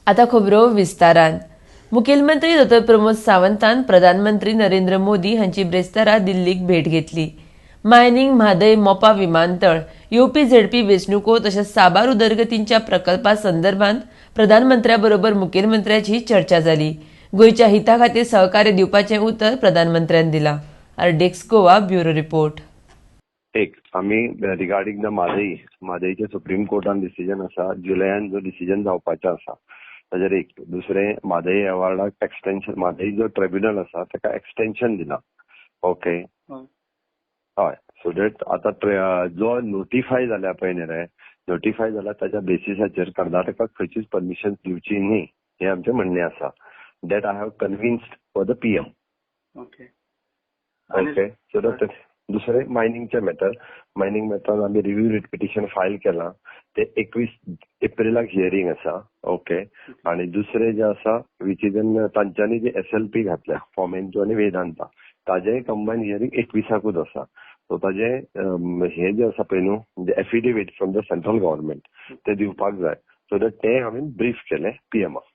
आता खबरो विस्तारान. मुखेलमंत्री डॉ प्रमोद सावंतान प्रधानमंत्री नरेंद्र मोदी हांची ब्रेस्तारा दिल्लीक भेट घेतली. मायनिंग, म्हादय, मोपा विमानतळ, येवपी झेडपी वेंचणुको तशेंच साबार उदरगतींच्या प्रकल्पा संदर्भात प्रधानमंत्र्या बरोबर मुखेलमंत्र्याची चर्चा जाली. गोंयच्या हिता खातीर सहकार्य दिवपाचें उतर प्रधानमंत्र्यान दिलां. RDX Goa, bureau report. एक आमी रिगार्डींग the Mhadei, म्हादईचे सुप्रीम कोर्टान डिसिजन आसा, जुलयान जो डिसिजन जावपाचें आसा ताजेर एक. दुसरें, म्हादई अवॉर्डाक एक्सटेन्शन, म्हादई जो ट्रिब्युनल आसा ताका एक्सटेन्शन दिलां, ओके. हय, सो that आतां जो नोटिफाय जाल्या पळय न्ही रे, नोटिफाय जाला ताच्या बेसिसाचेर कर्नाटकाक खंयचीच परमिशन दिवची न्ही हें आमचें म्हणणें आसा. That I have convinced for the PM. आणि ओके, सो that दुसरें मायनिंगचें मॅटर. मायनिंग मॅटरान आमी रिव्यू रिट पिटिशन फायल केलां. ते 21 एप्रिलाक हियरींग आसा, ओके. आणि दुसरें जें आसा, which is in तांच्यांनी जे एसएलपी घातल्या फॉमेंटो आनी वेदांता, ताजेंय कंबायन हियरींग 21 आकूच आसा. सो ताजें हें जें आसा पळय न्हू, म्हणजे affidavit from the central government, ते दिवपाक जाय. सो that तें हांवें ब्रीफ केलें पीएमाक.